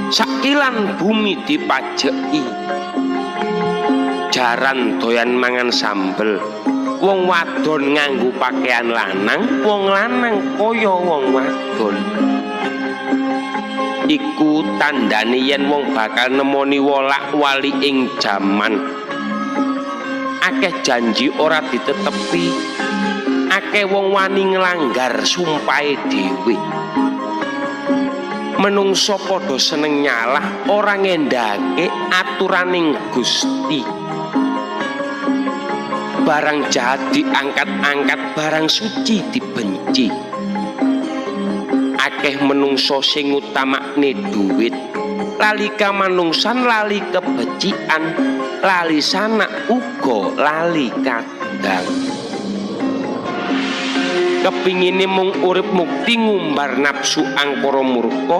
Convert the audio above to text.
Sakilan bumi dipajeki. Jaran doyan mangan sambel. Wong wadon nganggo pakaian lanang, wong lanang kaya wong wadon. Iku tandane yen wong bakal nemoni wolak-wali ing jaman. Akeh janji ora ditetepi. Akeh wong wani nglanggar sumpahe dhewe. Menungso padha seneng nyalah, ora ngendahake aturaning Gusti. Barang jahat diangkat-angkat, barang suci dibenci. Akeh menungso sing ngutamakne duit, lali kamanungsan, lali kebecikan, lali sanak uga lali kadang. Kepingine mung urip mukti, ngumbar nafsu angkara murka.